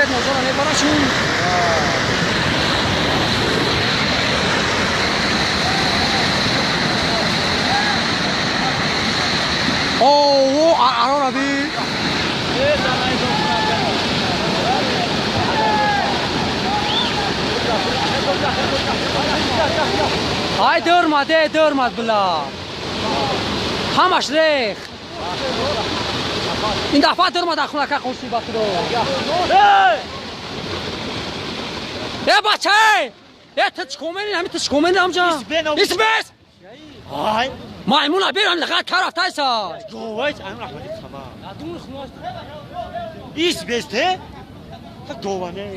Нозора мебарашун. О, арора би. Ай, дурмад, э, дурмад, била. Ҳамаш рех. Ин дафъа дурмад, ахунака қурси, ба худо. Э, бача, э, ту чӣ комени? Ҳами ту чӣ комени ҳамҷа? Исбес! Ай. Маймуна берам лиғат карафтайса. Говай, ам раҳмати хама. Ис бесте? Та говане.